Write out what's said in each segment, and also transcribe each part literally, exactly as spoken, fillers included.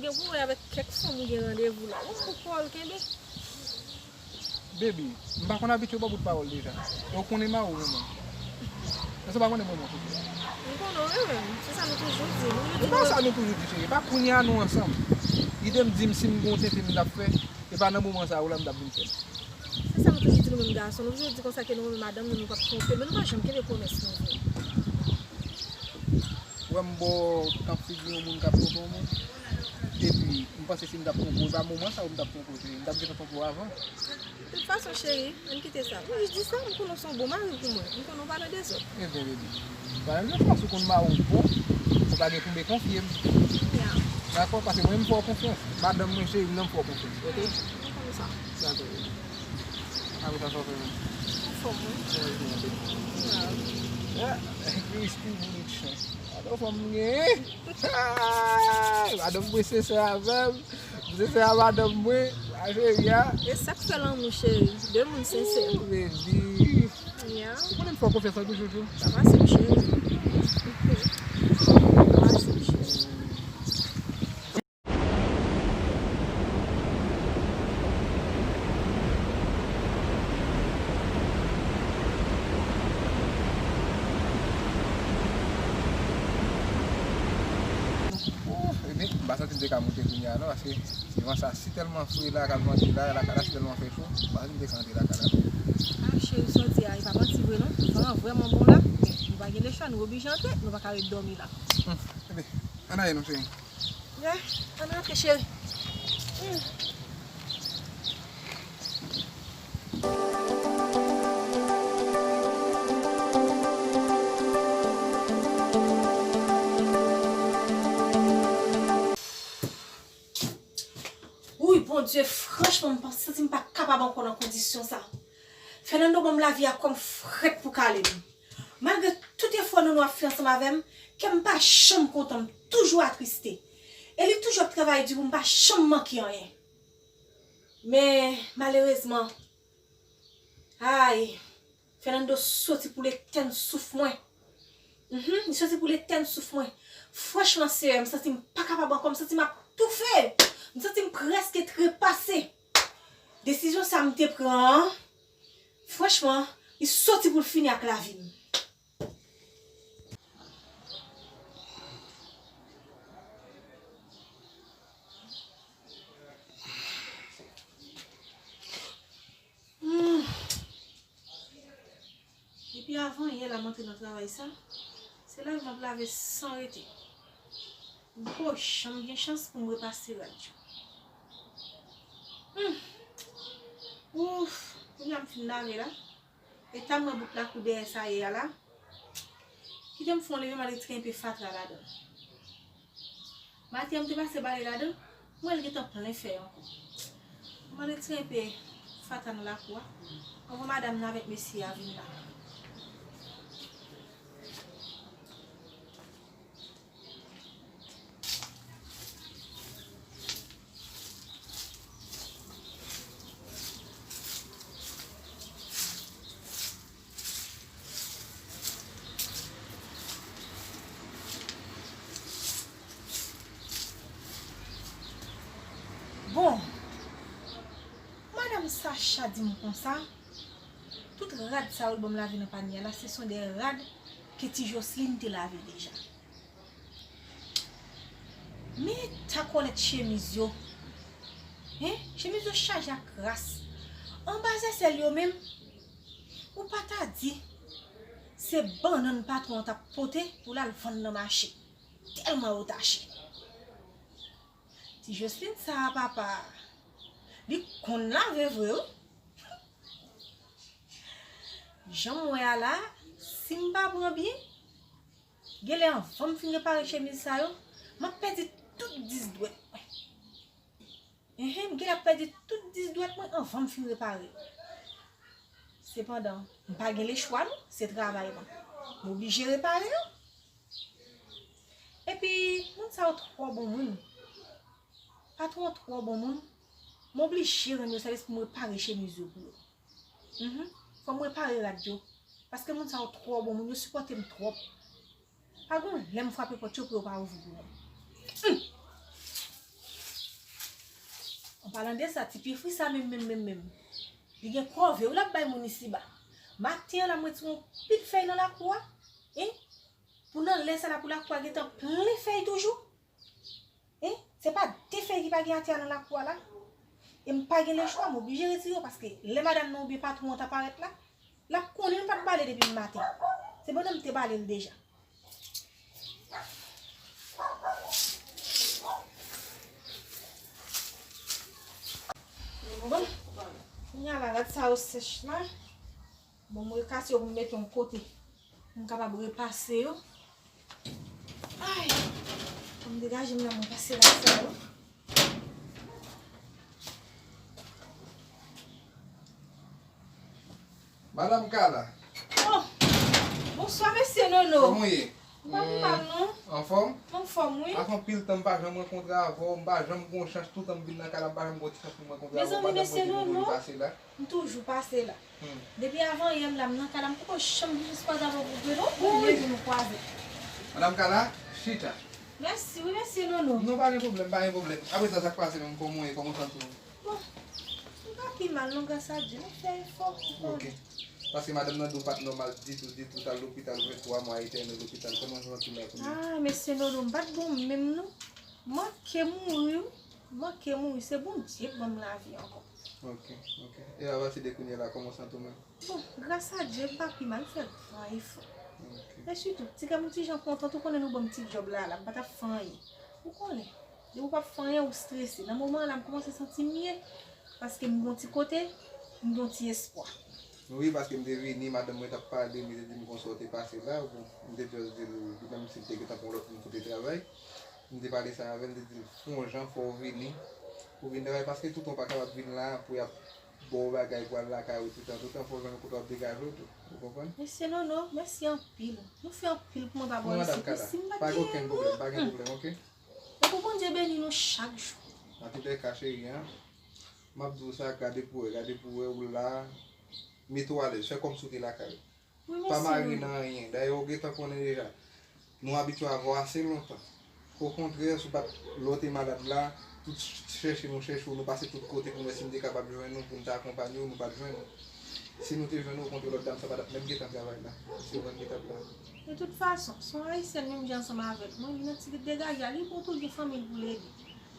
Gen pou wè avèk kèk fanm ou gen randevou la. Ou pou pawòl kenbe. Baby, m pa konn abitye ba bout pawòl deja. E ou konnen mari w renmen m. Èske w pa konnen m renmen w, cheri? M konnen w renmen m. Se sa nou toujou di. Nou toujou di. E pa sa nou toujou di, cheri. E pa kounye a nou ansanm. Lide m di m si m gen yon tenten m t ap fè, e pa nan moman sa a w la m t ap vin fè l. Se sa nou toujou di nou menm gason. Nou toujou di konsa ke nou renmen madanm nou, nou p ap twonpe l. Men nou pa janm kenbe pwomès nou fè. Ou wè m bò w t ap figi yon moun k ap twonpe yon moun. Epi, m panse si m t ap twonpe w, e pa moman sa a w m t ap twonpe w, cheri. M t ap gentan twonpe w avan. De tout fason, cheri, ann kite sa. M jis di sa, m konnen w se yon bon mari pou mwen. M konnen w pa nan dezòd. Ebyen, baby. Ba m yon fòs ou konn mari w bon, ou pa gen pou m konfye m. Ya. Dakò? Paske mwen, m fè w konfyans. Madanm mwen, cheri m nan, m fè w konfyans. Oke? M konnen sa. Dakò, baby. Apre sa, sa w fè menm? Anfòm, wi. Kòman w ye, baby? Waw. Ah, Christy Production. Gade fanm m genyen. Ah, madanm mwen sensè avè m. M sensè a madanm mwen. A cheri a. E sa k fè lanmou, cheri. De moun sensè. Ooh, baby. Ya. Ou konnen m fè w konfyans anpil, chouchou. Sa pase m, cheri. Sa pase m, cheri. Ouf, ebyen, m pa santi m te ka moute kounye a non, paske van sa si tèlman fre la k ap vante la, lakay la si tèlman fè cho, m pa santi m te ka antre lakay la. Ah, cheri, sa w di a, e pa manti vre non. Van an vrèman bon la, men nou pa gen lechwa, nou oblije antre, nou pa ka ret dòmi la. Hmm, ebyen, ann ale non, cheri. Ya, ann rantre, cheri. Hmm. Wouy, Bondye, franchman, m pa santi m pa kapab ankò nan kondisyon sa. Fernando ban m lavi a kòm frèt pou kale m. Malgre tout efò nou nou ap fè ansanm avè m, kè m pa janm kontan, m toujou atriste. E li toujou ap travay di pou m pa janm manke anyen. Men, malerezman, ay, Fernando soti pou l etèn souf mwen. Mhm, li soti pou l etèn souf mwen. Franchman, Seyè, m santi m pa kapab ankò, m santi m ap toufe. M santi m prèske trepase. Desizyon sa m te pran an, franchman, li soti pou l fini ak lavi m. Hmm. Depi avan yè la m antre nan travay sa, se lave m ap lave san rete. M poko janm gen chans pou m repase rad yo. Hmm. Ouf, kounye a m fin lave la. Eta m wè bout lakou dèyè sa ye a la. Kite m fè yon leve m al retire enpe fatra ladan l. Maten an m te pase bale ladan l, m wè l gentan plen fèy ankò. M al retire enpe fatra nan lakou a, anvan madanm nan avèk mesye a vin la. Bon, madanm Sacha di m konsa, tout rad sa yo l ban m lave nan panye a la, se son de rad ke ti Jocelyn te lave deja. Men ta kòlèt chemiz yo. Hein? Chemiz yo chaje ak kras. Anba zèsèl yo menm, ou pa ta di se bannann patwon an t ap pote pou l al vann nan mache. Tèlman yo tache. Ti Jocelyn sa a, papa, li konn lave vre, wi. Jan m wè a la, si m pa pran byen, genlè anvan m fin repare chemiz sa yo, m ap pèdi tout dis dwèt mwen. Enhen, m genlè ap pèdi tout dis dwèt mwen anvan m fin repare. Sepandan, m pa gen lechwa non, se travay mwen. M oblije repare yo. Epi, moun sa yo twò bon moun. Patwon an twò bon moun. M oblije rann yo sèvis pou m repare chemiz yo pou yo. Mhm. Fò m repare rad yo. Paske moun sa yo twò bon moun, yo sipòte m twòp. Pa gon lè m frape pòt yo pou yo pa ouvri pou mwen. Hum! Palan de sa, ti pye fri sa menm, menm, menm, menm. Li gen kòve, wi, l ap bay moun isiba. Maten an, l ap retire yon pil fèy nan lakou a. Hein? Pou nan lè sa la, pou lakou a gentan plen fèy toujou. Hein? Se pa de fèy ki pa gen atè a nan lakou a la. E m pa gen lechwa, m oblije retire yo, paske lè madanm nan oubyen patwon an ta parèt la, l ap konnen m pa t bale depi maten. Se pandan m te bale l deja. Bon, kounye a la, rad sa yo sèch la. Bon, m rekase yo pou m mete yon kote. Pou m kapab repase yo. Ay! Pou m degaje m nan, mwen pase la sa yo. Madanm Kala. Oh! Bonswa, mesye Nono. Kòman w ye? M pa pi mal, non. Anfòm? Anfòm, wi. Sa fè anpil tan m pa janm rankontre avè w, m pa janm gon chans, toutan m vin nan Kala, m pa janm gon ti chans pou m rankontre avè w. Mezanmi, mesye Nono. Pase la. M toujou pase la. Hmm. Depi avan yè m la, m nan Kala, m poko janm gen chans kwaze avè w pou vre non, premye jou nou kwaze. Madanm Kala, chita. Mèsi, wi, mesye Nono. Non, pa gen pwoblèm, pa gen pwoblèm. Apre sa, sa k pase menm, kòman w ye, kòman w santi w? Bon, m pa pi mal non, gras a Dye, m ap fè efò pou konnen. Ok. Paske madanm nan di w pa t nòmal ditou, ditou, t al lopital, venntwa mwa, etène lopital. Kòman w santi w la kounye a? Ah, mesye Nono, m pa t bon menm non. Manke mouri, wi. Manke mouri, se Bondye k ban m lavi ankò. Ok, ok. E apati de kounye a la, kòman w santi w menm? Bon, gras a Dye, m pa pi mal, m fè gran efò. Ok. E sitou, ti kè m yon ti jan kontan, tou konnen nou ban m ti djòb la, la, m pa t ap fè anyen. Ou konnen, depi w p ap fè anyen, ou strese. Nan moman an la, m kòmanse santi m mye, paske m gen yon ti kote, m gen yon ti espwa. Wi, paske m te vini, madanm mwen t ap pale, li te di m konsa w te pase la, bon, m te just di l, li menm si l te gentan pran lòt moun pou te travay. M te pale sa avè l, m te di l, fè yon jan, fò w vini, pou w vin travay, paske toutan w pa kapab vin la, pou y ap ba w bagay, pou w al lakay ou toutan, toutan, fò w jwenn yon kote w ap degaje w tou, ou konprann? Mesye Nono, mèsi anpil. Nou fè anpil pou mwen pa ba w isit, wi, si m pa t gen, pa gen okenn pwoblèm, pa gen pwoblèm, ok? Depi Bondye beni nou chak jou. Antoulèka, cheri, an, m ap di w sa, gade pou wè, gade pou wè, ou la, mete w alèz, fè kòmsi w te lakay ou. Wi, mesye. Pa mare nan anyen. Dayè, ou gentan konnen deja. Nou abitye avè w ase lontan. Okontrè, si w pa t, lè w te malad la, tout ch-, chèche nou chèche w, nou pase tout kote pou n wè si n te kapab jwenn ou, pou n ta akonpanye w, nou pa t jwenn ou. Si nou te jwenn ou, okontrè, lòt dam sa pa t ap menm gentan travay la. Si w pa t gentan travay. De tout fason, se yon Ayisyèn menm jan ansanm avèk mwen, li nan ti degaje a, li bon tou, li gen fanmi l pou l ede.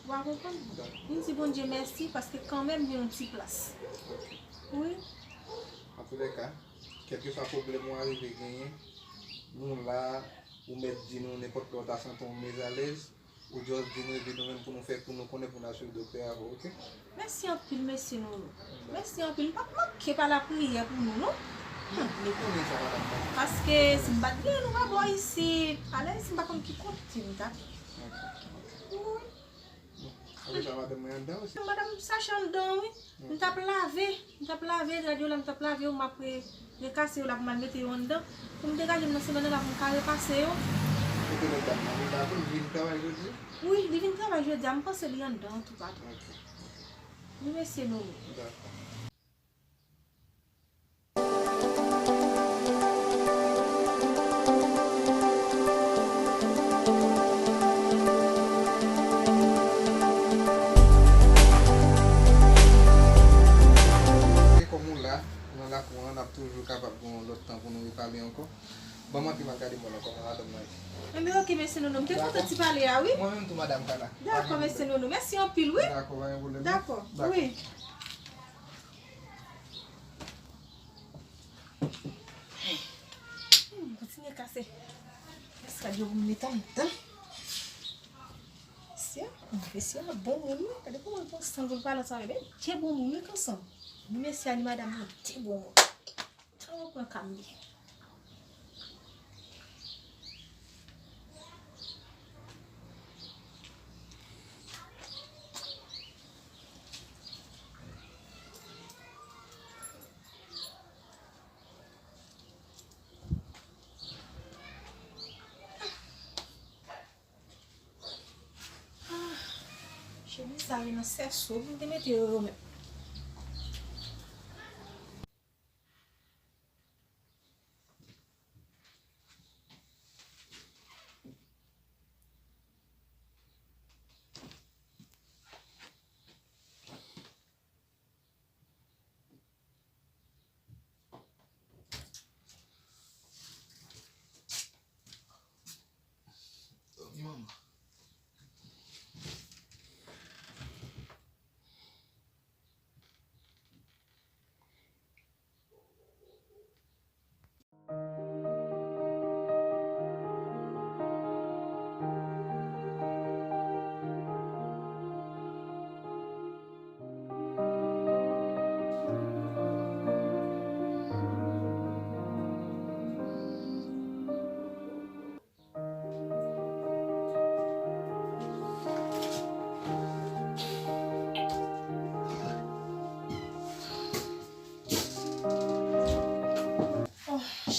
Ou pa konprann? Dakò. Vin di Bondye mèsi, paske kanmenm gen yon ti plas. Ok. Wi. Antoulèka, kèlkeswa pwoblèm ou arive genyen, nou la, ou mèt di nou nenpòt lè w ta santi w mezalèz, ou just di nou, epi nou menm pou nou fè, pou nou konnen, pou n asire doktè avè w, ok? Mèsi anpil, mesye Nono. Mèsi anpil. M p ap manke pa lapriyè pou nou, non. Nou, nou konnen sa, madanm Kala. Paske si m pa t gen nou pa bò isit, alèz, m pa konn ki kote m t ap ye. Ok, ok. Wi. Apre sa, madanm mwen anndan osi. Madanm Sacha anndan, wi. M t ap lave, m t ap lave, rad yo la, m t ap lave yo, m ap re-, rekase yo la pou m al mete yo anndan. Pou m degaje m nan semèn nan la pou m ka repase yo. Kote lòt dam nan? Li la tou, li vin travay jodi? Wi, li vin travay jodi a, m panse li anndan tou patwon. Ok. Wi, mesye Nono. Dakò. E kòm ou la, nan lakou an, n ap toujou kapab gen yon lòt tan pou nou repale ankò. Ban m antre m al gade mòn ankò, madanm nan. Enben, ok, mesye Nono. M te kontan ti pale a, wi. Mwen menm tou, madanm Kala. Dakò, mesye Nono. Mèsi anpil, wi. Dakò, pa gen pwoblèm. Dakò, wi. Hmm, kontinye kase eskalye pou m met anndan. Mesye a, mesye a bon moun, wi. Gade kòman l pran san pou l pale ansanm avè m. Byen bon moun, wi, konsa. Ni mesye a, ni madanm nan, de bon moun. Tan repran ka m ye. Ah, chemiz sa yo nan sèso, pou m te mete yo yo menm.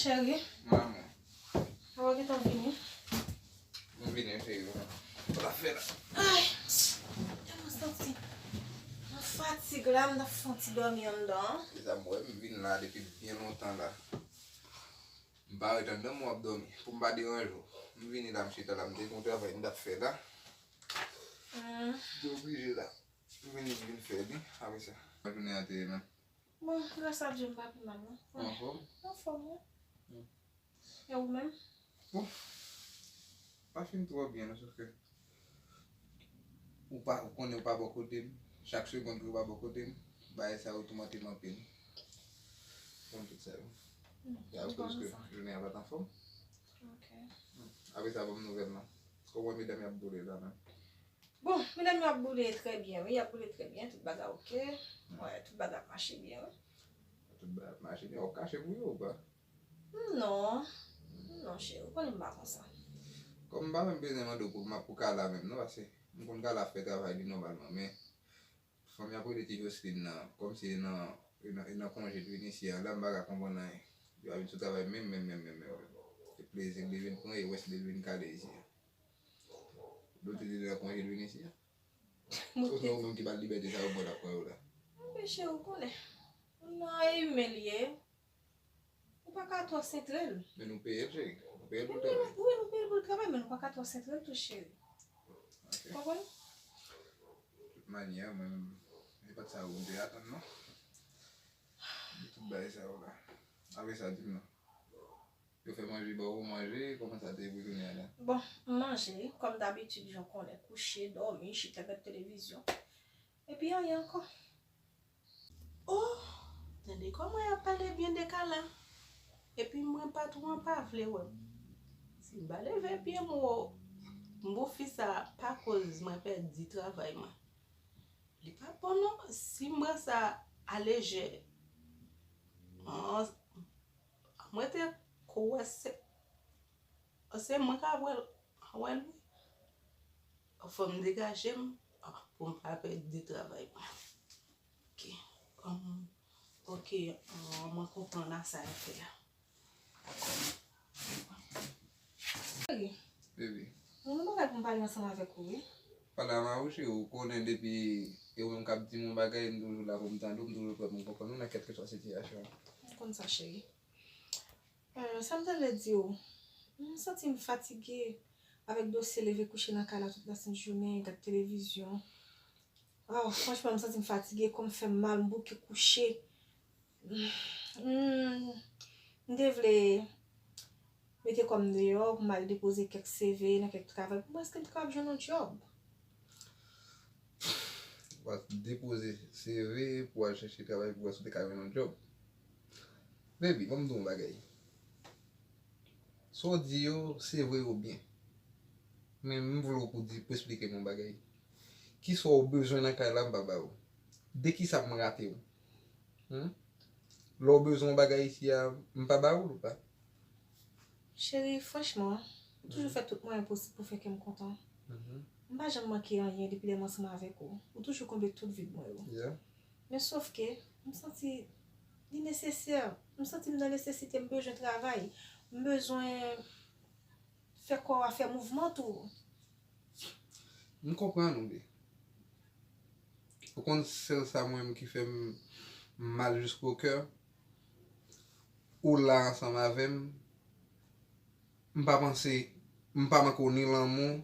Cheri, manman, ou gentan vini? Mwen vini, cheri. Sa w ap fè la? Ay, tèlman santi. Mwen fatig la, m t ap fè yon ti dòmi anndan. Se sa m wè, m vin la depi byen lontan la. M pa ret anndan, m w ap dòmi. Pou m pa deranje w. M vini la, m chita la, m te gen yon travay m t ap fè la. Hmm. M te oblije la. M vini, m vin fè li, apre sa. Jounen an te ye menm? Bon, gras a Dye, m pa pi mal, non. Ou anfòm? Anfòm, wi. Hmm. E ou menm? Bon, pa fin twò byen, non, sòf ke ou pa, ou konnen ou pa bò kote m. Chak segonn ke ou pa bò kote m, bagay sa yo toumante m anpil. Konn tout sa yo. Hmm, se akoz ke jounen an pa t anfòm. Ok. Hmm. Apre sa, ban m nouvèl lan. Kòman medam y ap boule la menm? Bon, medam yo ap boule trè byen, wi, y ap boule trè byen, tout bagay oke. Wè, tout bagay ap mache byen, wi. Tout bagay ap mache byen, w ap kache pou yo ou pa? Non. Non, cheri, ou konnen m pa konsa. Kòm m pa menm bezwen mande w pou, pou Kala menm, non, paske m konn Kala ap fè travay li nòmalman, men fanm y ap rele ti Joseline nan, kòmsi e nan, e nan, e nan konje l vin isi a, la m pa ka konprann anyen. Yo ap vin sou travay menm, menm, menm, menm, menm, menm. E plezi l vin pran, e wès li vin kale isi a. Lòt li te nan konje l vin isi a. Ou se ou menm ki ba l libète sa yo, bon, l ap pran yo la. Anben cheri, ou konnen. Moun nan e imen li ye. Ou pa ka twò sentre l. Men nou peye l, cheri. Nou peye l pou l travay. Wi, nou peye l pou l travay, men nou pa ka twò sentre l tou, cheri. Ok. Konprann? Tout manyè, mwen menm, se pa t sa yo m te atann, non. Tout bagay sa yo la. Apre sa, di m non. Yo fè manje ba w, ou manje, kòman sa te ye pou jounen an la? Bon, m manje, kòm dabitid, jan w konnen, kouche, dòmi, chita gad televizyon. Epi anyen ankò. Oh, tande kòman y ap pale byen de Kala. Epi mwen patwon an pa vle wè m. Si m pa leve pye m wo, m bo fi sa pa koz mwen pèdi travay mwen. Li pa bon non, si m pran sa alejè, an, mwen te kwè se, se mwen k ap wè l, wè l wi. Fò m degaje m, ah, pou m pa pèdi travay mwen. Ok, um, ok, ah, mwen konprann a sa y ap fè a. Dakò. Cheri. Baby. Mwen gen bagay pou m pale ansanm avèk ou, wi. Pale a mari w, cheri, ou konnen depi e ou menm k ap di m yon bagay, m toujou la pou m tande w, m toujou prè pou m konprann ou nan kèlkeswa sitiyasyon. M konn sa, cheri. Euh, sa m te vle di w, m santi m fatige avèk dosye leve kouche nan kay la tout lasent jounen, gad televizyon. Oh, franchman, m santi m fatige, kò m fè m mal, m bouke kouche. Mm, m te vle mete kò m deyò pou m al depoze kèk C V nan kèk travay pou m wè èske m te kapab jwenn yon djòb. W al depoze C V pou w al chèche travay pou w wè si w te ka jwenn yon djòb. Baby, ban m di w yon bagay. Sa w di yo, se vre yo byen. Men m vle w pou di, pou eksplike m yon bagay. Kisa w bezwen nan kay la, m pa ba w. De kisa m rate w? Hmm? Lè w bezwen yon bagay isi a, m pa ba w l ou pa? Cheri, franchman, ou toujou fè tout mwayen posib pou fè kè m kontan. Mhm. M pa janm manke anyen depi lè m ansanm avèk ou. Ou toujou konble tout vid mwen yo. Yeah. Men sòf ke, m santi li nesesè. M santi m nan nesesite, m bezwen travay. M bezwen fè kò a fè mouvman tou. M konprann ou, baby. Ou konn sèl sa mwen menm ki fè m mal jisko kè, ou la ansanm avè m, m pa panse, m pa manke w ni lanmou,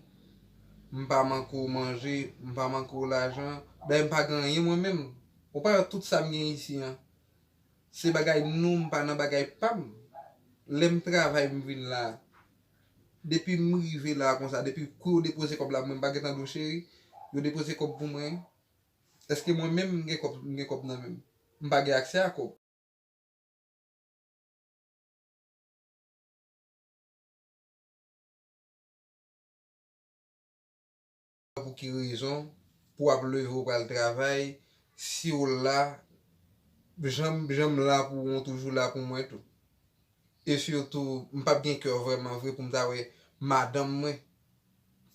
m pa manke w manje, m pa manke w lajan, dayè m pa gen anyen mwen menm. Ou pa wè tout sa m gen isi an? Se bagay nou, m pa nan bagay pa m. Lè m travay, m vin la. Depi m rive la konsa, depi kou yo depoze kòb la, mwen m pa gentan di w cheri, yo depoze kòb pou mwen. Èske mwen menm m gen kòb, m gen kòb nan men m? M pa gen aksè a kòb. Pou ki rezon, pou w ap leve w pral travay, si w la, jan m, jan m la pou ou, toujou la pou mwen tou. E sitou, m p ap gen kè vrèman vre pou m ta wè madanm mwen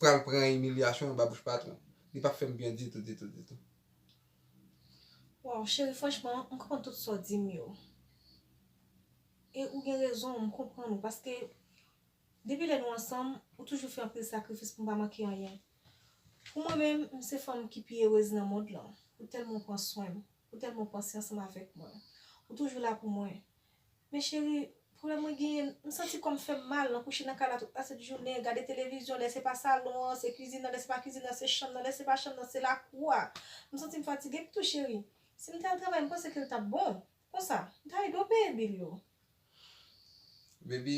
pral pran imilyasyon anba bouch patwon. Li p ap fè m byen ditou, ditou, ditou. Waw, cheri, franchman, m konprann tout sa w di m yo. E ou gen rezon, m konprann ou, paske depi lè nou ansanm, ou toujou fè anpil sakrifis pou m pa manke anyen. Pou mwen menm, m se fanm ki pi erez nan mond lan. Ou tèlman pran swen m, ou tèlman panse ansanm avèk mwen. Ou toujou la pou mwen. Men cheri, pwoblèm mwen genyen, m santi kò m fè m mal nan kouche nan kay la tout lasent jounen, gade televizyon, lè se pa salon an, se kizin nan, lè se pa kizin nan, se chanm nan, lè se pa chanm nan, se lakou a. M santi m fatige tou, cheri. Si m te al travay, m panse ke l t ap bon. Konsa, m ta ede w peye bil yo. Baby,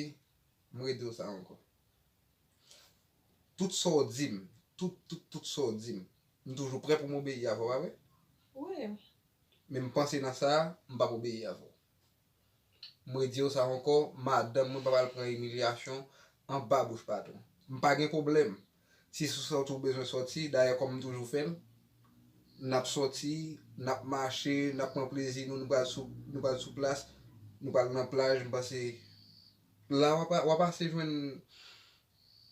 m redi w sa ankò. Tout sa w di m, tout, tout, tout sa w di m, m toujou prè pou m obeyi avè w, pa vre? Wi. Men m panse nan sa a, m p ap obeyi avè w. M redi w sa ankò, madanm mwen pa pral pran imilyasyon anba bouch patwon. M pa gen pwoblèm. Si se sòti w bezwen sòti, dayè kòm m toujou fè l, n ap sòti, n ap mache, n ap pran plezi nou, nou pral sou, nou pral sou plas, nou pral nan plaj, m panse la w ap, w ap ase jwenn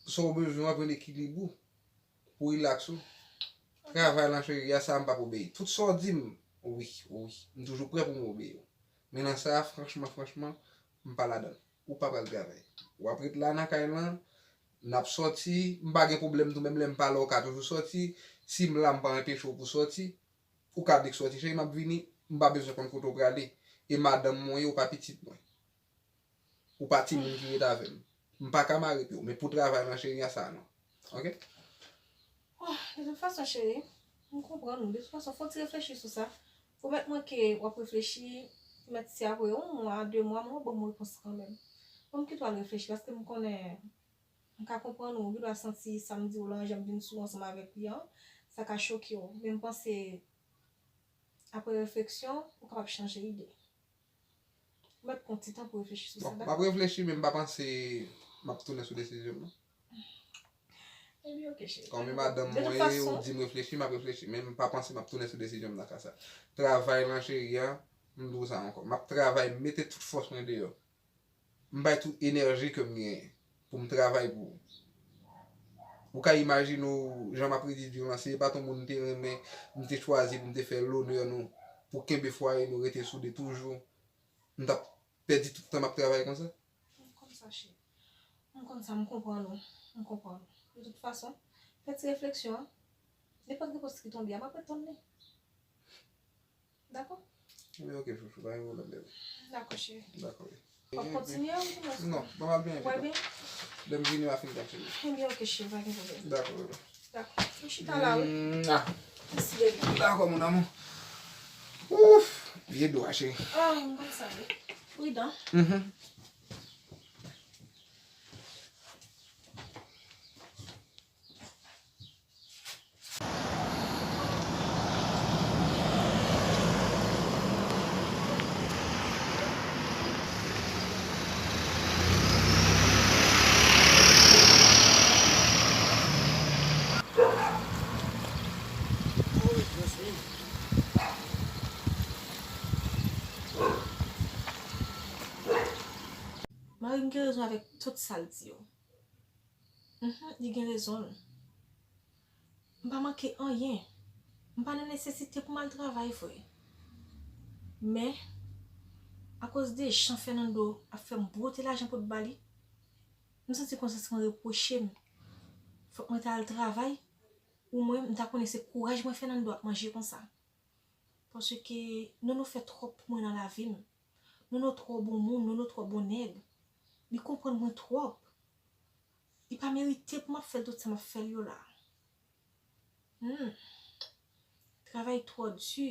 sa w bezwen, w ap jwenn ekilib ou pou rilaks ou. Travay lan cheri a, sa m p ap obeyi. Tout sa w di m, wi, wi, m toujou prè pou m obeyi w. Men nan sa a, franchman, franchman, m pa ladan l. Ou pa pral travay. W ap ret la nan kay lan, n ap sòti, m pa gen pwoblèm tou, menm lè m pa la, w ka toujou sòti. Si m la, m pa anpeche w pou sòti. Ou ka di k sòti, cheri, m ap vini, m pa bezwen konn kote w prale. E madanm mwen ye, ou pa pitit mwen. Ou pa timoun ki ret avè m. M pa ka mare pye w, men pou travay lan cheri a sa non. Oke? Oh, de tout fason, cheri, m konprann ou. De tout fason, fò w ti reflechi sou sa. Pwomèt mwen ke w ap reflechi, mèt si apre yon mwa, de mwa, men w ap ban m yon repons kanmenm. Ban m kite w al reflechi, paske m konnen, m ka konprann ou, ou gendwa santi sa m di w lan, jan m vin sou w ansanm avèk li an, sa ka choke w. Men m panse, apre refleksyon, ou kapab chanje ide. Ou mèt pran ti tan pou reflechi sou sa, dakò? Bon, m ap reflechi, men m pa panse m ap tounen sou desizyon m nan. Ebyen, oke, cheri. Kòm e madanm mwen ye, ou di m reflechi, m ap reflechi. Men m pa panse m ap tounen sou desizyon m nan ka sa. Travay lan, cheri a, m di w sa ankò. M ap travay, m mete tout fòs mwen deyò. M bay tout enèji ke m genyen pou m travay pou ou. Ou ka imajine w jan m ap redi di w lan, si se pa t yon moun m te renmen, m te chwazi pou m te fè lonè nou, pou kenbe fwaye nou rete soude toujou, m t ap pèdi tout tan m ap travay konsa? M konn sa, cheri. M konn sa, m konprann ou. M konprann ou. De tout fason, fè ti refleksyon an. Nenpòt repons ki tonbe a, m ap ret tann li. Dakò? Ebyen, oke, chouchou, pa gen pwoblèm, bebe. Dakò, cheri. Dakò, wi. W ap kontinye ou di mwen? Non, ban m al benyen pita. Lè m vini, w a fin tann cheri. Ebyen, oke, cheri, pa gen pwoblèm. Dakò, bebe. Dakò. M chita la, wi. Mwa. Mèsi, bebe. Dakò, mon amour. Ouf, vye do a, cheri. Ah, m konn sa, wi. Pridan. Mhm. Mari m gen rezon avèk tout sa l di yo. Mhm, li gen rezon l. M pa manke anyen. M pa nan nesesite pou m al travay vre. Men, akoz de jan Fernando ap fè m bwote lajan pou t ba li, m santi konsyans mwen repwoche m. Fòk mwen ta al travay, ou mwen, m ta konnen se kouraj mwen Fernando ap manje konsa. Paske Nono fè twòp pou mwen nan lavi m. Nono twò bon moun, Nono twò bon nèg. Li konprann mwen twòp. Li pa merite pou m ap fè l tout sa m ap fè l yo la. Hmm. Travay twò di.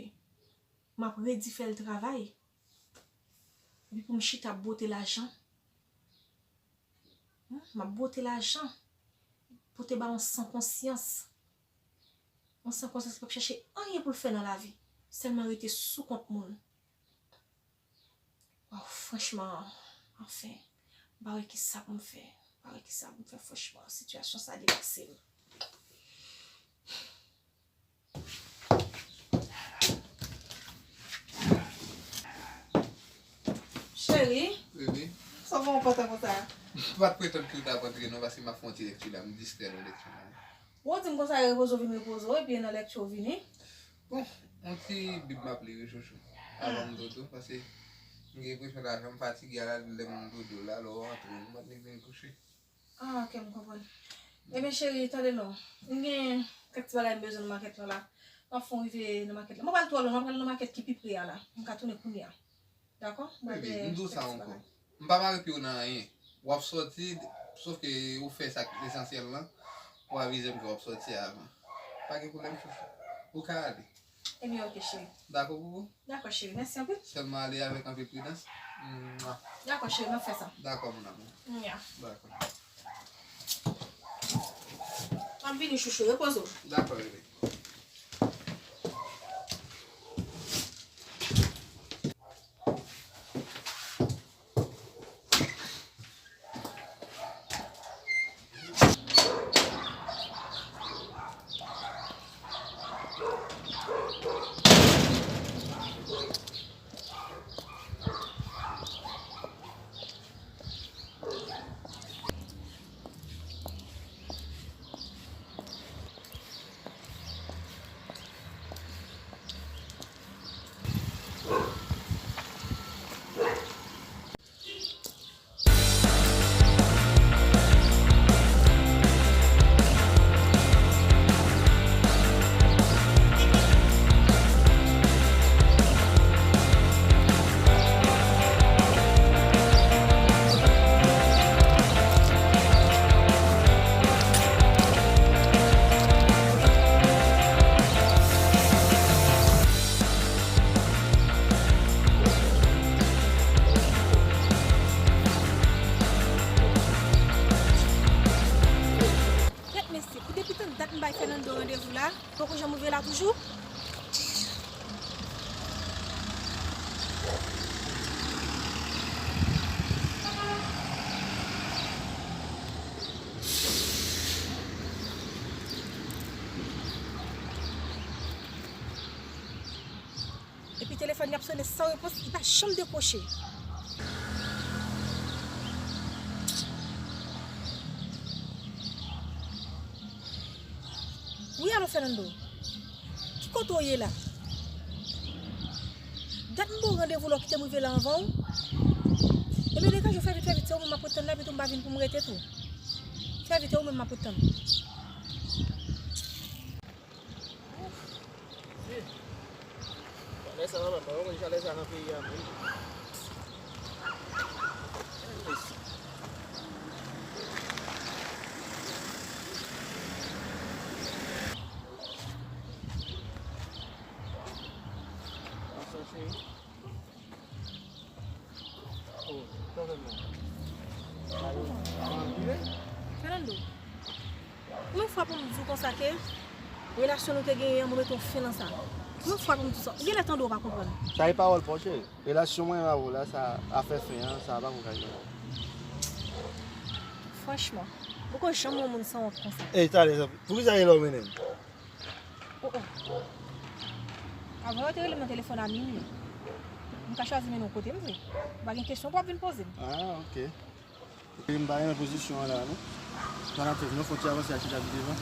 M ap redi fè l travay. Epi pou m chita ap bwote lajan. Hmm, m ap bwote lajan. Pou te ba yon san konsyans. Yon san konsyans ki p ap chèche anyen pou l fè nan lavi. Sèlman rete sou kont moun. Waw, franchman, anfen, m pa wè kisa pou m fè. M pa wè kisa pou m fè, franchman, sitiyasyon sa depase m. Cheri, bebe, sa w fè w pantan konsa? M pa t pretann ke w t ap antre non, paske m ap fè yon ti lekti la, m distrè nan lekti la. Ou di m konsa repoze w vin repoze w, epi e nan lekti w vini. Bon, yon ti bib m ap li wi chouchou. Avan m dodo, paske M gen enpresyon lajan m fatige a la, lè m dodo la, lè w rantre, m pa t vin kouche. Ah, ok, m konprann. Ebyen, cheri, tande non. M gen kèk ti bagay m bezwen nan makèt lan la. M ap fè w rive nan makèt la. Mwen pral twò lwen, mwen pral nan makèt ki pi pre a la. M ka tounen kounye a. Dakò? Mwen Baby, gen m di w kèk sa ti ankò. Bagay. M pa mare pye w nan anyen. W ap sòti, sòf ke ou fè sa k esansyèl lan, ou avize m ke w ap sòti avan. Pa gen pwoblèm, chouchou. Ou ka ale. Ebyen, ok, cheri. Dakò pou ou? Dakò, cheri. Mèsi anpil. Sèlman ale avèk anpil pridans. Mwa. Dakò, cheri, m ap fè sa. Dakò, mon amour. Mwa. Dakò. M ap vini, chouchou. Repoze w. Dakò, bebe. Kèt mesye, pou depi tann dat m bay Fernando randevou la, poko janm rive la toujou? Epi telefòn li ap sonnen san repons, li pa janm dekwoche. Wi, alo Fernando. Ki kote w ye la? Dat m ba w randevou la, w kite m rive la anvan w. Ebyen, degaje w, fè vit, fè vit, se ou menm m ap ret tann la, epi tou m pa vin pou m rete tou. Fè vit, se ou menm m ap ret tann. Chalè sa, papa, pa konn chalè sa nan peyi a menm. Fernando, konbyen fwa pou m di w konsa ke relasyon nou te genyen an, mwen mete yon fen nan sa? Konbyen fwa pou m di w sa? Ou genlè tande w pa konprann. Sa e pawòl pa w, cheri. Relasyon mwen avè w la, sa afè fen an, sa pa ko ka genyen. Franchman, poko janm wè yon moun sanwont konsa. Ey, talè, poukisa e la w mennen m? Oh, oh. Avan yo te rele m nan telefòn a minui. M ka chwazi mennen w kote m vle. Ou pa gen kesyon pou w ap vin poze m. Ah, ok. M pa renmen pozisyon an la, non. Sa n ap fè, non, fò ti avanse a chita pi devan.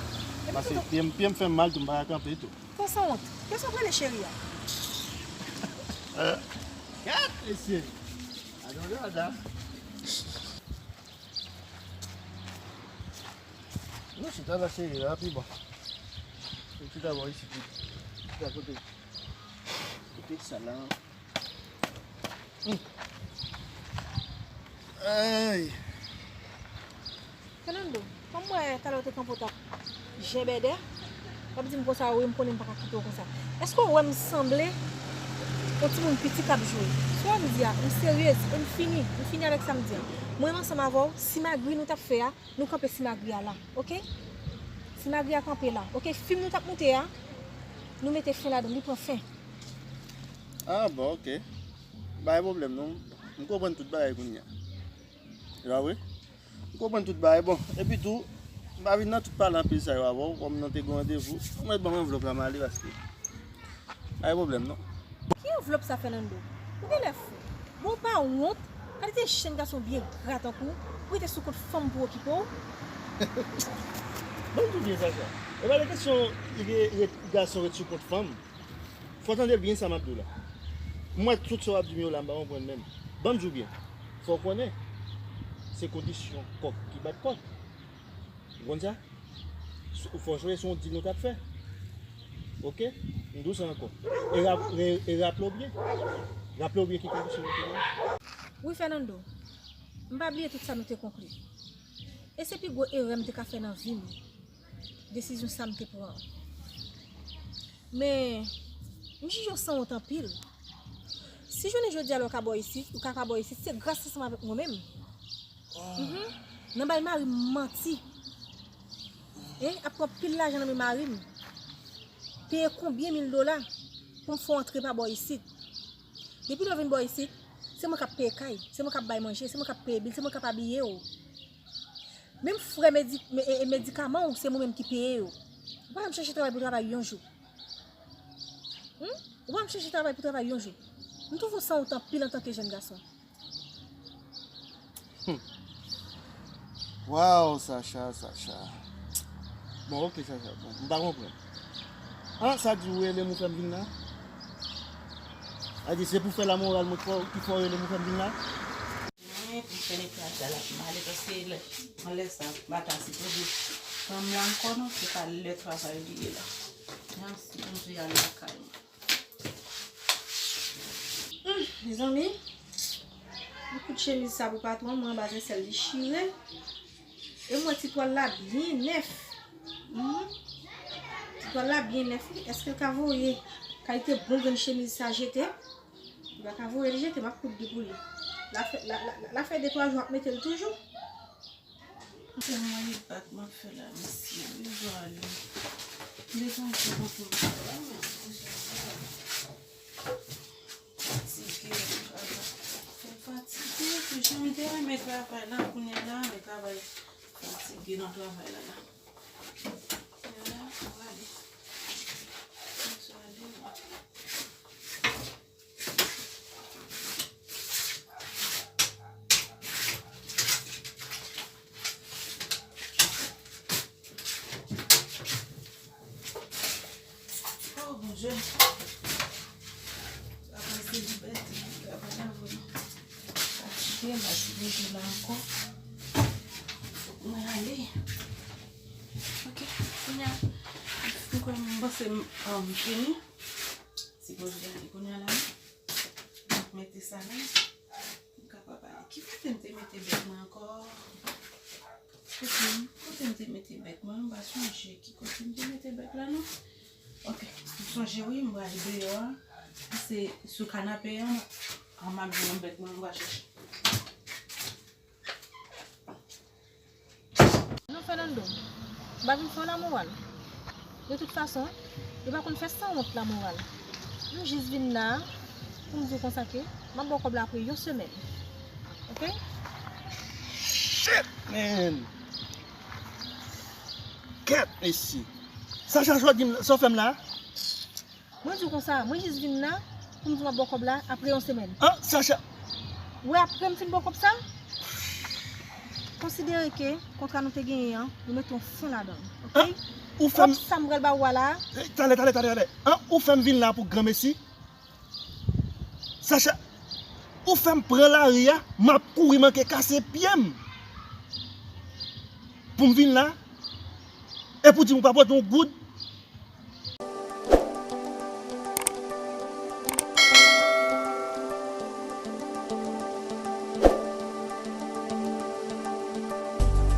Paske pye m, pye m fè m mal tou, m pa ka kanpe tou. Fò sanwont. Kiyès w ap rele cheri a? Gad, mesye. Adan, adan. Nou chita la, cheri, la pi bon. Nou chita bò isit. Chita kote, kote sa la. Ay. Fernando, kòm m wè talè w te kanpe w t ap jèbèdè, w ap di m konsa, wi, m konnen m pa ka kite w konsa. Èske w wè m sanble yon timoun piti k ap jwe? Sa w wè m di a, m seryez e m fini. M fini avèk sa m di a. Mwen menm ansanm avè w, simagri nou t ap fè a, nou kanpe simagri a la, oke? Simagri a kanpe la, oke? Fim nou t ap moute a, nou mete fen ladan l, li pran fen. Ah, bon, oke. Pa gen pwoblèm, non. M konprann tout bagay kounye a. E pa vre? M konprann tout bagay. Bon, epi tou, m pa vin nan tout pale anpil sa yo avè w, kòm nou te gen randevou. Mwen ban m anvlòp la, m ale paske pa gen pwoblèm, non. Ki anvlòp sa, Fernando? Ou genlè fou. Bon, ou pa wont? Kalite jenn gason byen gra tankou w, ou rete sou kont fanm pou okipe w? Ban m di w byen sa, sa. E pa de kesyon ret, gason ret sou kont fanm. Fò w tande byen sa m ap di w la. Mwen, tout sa w ap di m yo la, m pa konprann menm. Ban m di w byen. Fò w konnen, se kondisyon kòk ki bat kòk. Ou konn sa? Fò w sonje se yon deal nou t ap fè. Oke? M di w sa ankò. E rap- e- e raple w byen. Raple w byen ki kondisyon nou te genyen. Wi, Fernando. M pa bliye tout sa nou te konkli. E se pi gwo erè m te ka fè nan vi m. Desizyon sa m te pran an. Men, m jije w sanwont anpil. Si jounen jodi a la ou ka bò isit, ou ka pa bò isit, se gras ansanm avèk mwen menm. Mhm. Nan bay mari m manti. E, ap pran pil lajan nan men mari m. Peye konbyen mil dola pou m fè w antre pa bò isit. Depi lè w vin bò isit, se mwen k ap peye kay, se mwen k ap bay manje, se mwen k ap peye bil, se mwen k ap abiye w. Menm frè medi- me- e- e medikaman w, se mwen menm ki peye yo. Ou pa janm chèche travay pou travay yon jou. Hmm? Ou pa janm chèche travay pou travay yon jou. M twouve w sanwont anpil antanke jèn gason. Hmm. Waw, Sacha, Sacha. Bon, oke, Sacha. Bon, m pa konprann. Ah, sa di ou rele m ou fè m vin la? Sa di se pou fè lamoral mwen ki fè w rele m ou fè m vin la? Mwen, pou fè netwayaj la, l ap male, paske lè, anlè sa, m pa ta sipoze pran m la ankò non, se pa lè travay li ye la. Mwen ap sipoze al lakay mwen. Hmm, mezanmi, m koud chemiz sa pou patwon mwen, anba zèsèl li chire. E m wè ti twal la byen nèf. Hmm. Ti twal la byen nèf, wi. Èske l ka voye kalite bon grenn chemiz sa jete? Li pa ka voye l jete, m ap koud li pou li. L a fè, l a, l a, l a fè de twa jou m ap mete l toujou. Se mwen li bat m ap fè la, mesye, wi, Joali. M bezwen ti konprann sa la, men. Fatige, travay. Mwen fatige, jan m te renmen travay la, kounye a la, men travay fatige nan travay la, la. Kounye a la, m prale. M prale. Oh, Bondye. Travay se libète, travay la vrèman fatige, m pa sipoze la ankò. Fòk mwen ale. Ok, kounye a, m kwè m panse m, um, fini. Sipoze ale kounye a la, wi. Mwen mete sa la, m kapab ale. Ki kote m te mete bèg mwen ankò? Kote m, kote m te mete bèg mwen? M pa sonje ki kote m te mete bèg la, non. Ok, m sonje wi, m prale deyò a. Se sou kanape a, m ap jwenn bèg mwen, m pral chèche. Non, Fernando, m pa vin fè w lamoral. De tout fason, yo pa konn fè sanwont lamoral. M jis vin la pou m di w konsa ke m ap ba w kòb la apre yon semèn. Ok? Shit, man! Kèt, mesye! Sacha, sa w di m, sa w fè m la? Mwen di w konsa, mwen jis vin la pou m di w m ap ba w kòb la apre yon semèn. An, Sacha! Ou wè, apre m fin ba w kòb sa, konsidere ke kontra nou te genyen an, nou mete yon fen ladan l, ok? An, ou fè m... Kòb sa m pral ba ou a la. Eh, talè, talè, talè, talè. An, ou fè m vin la pou granmesi? Sacha, ou fè m pran lari a, m ap kouri manke kase pye m. Pou m vin la, epi w di m ou pa pote yon goud.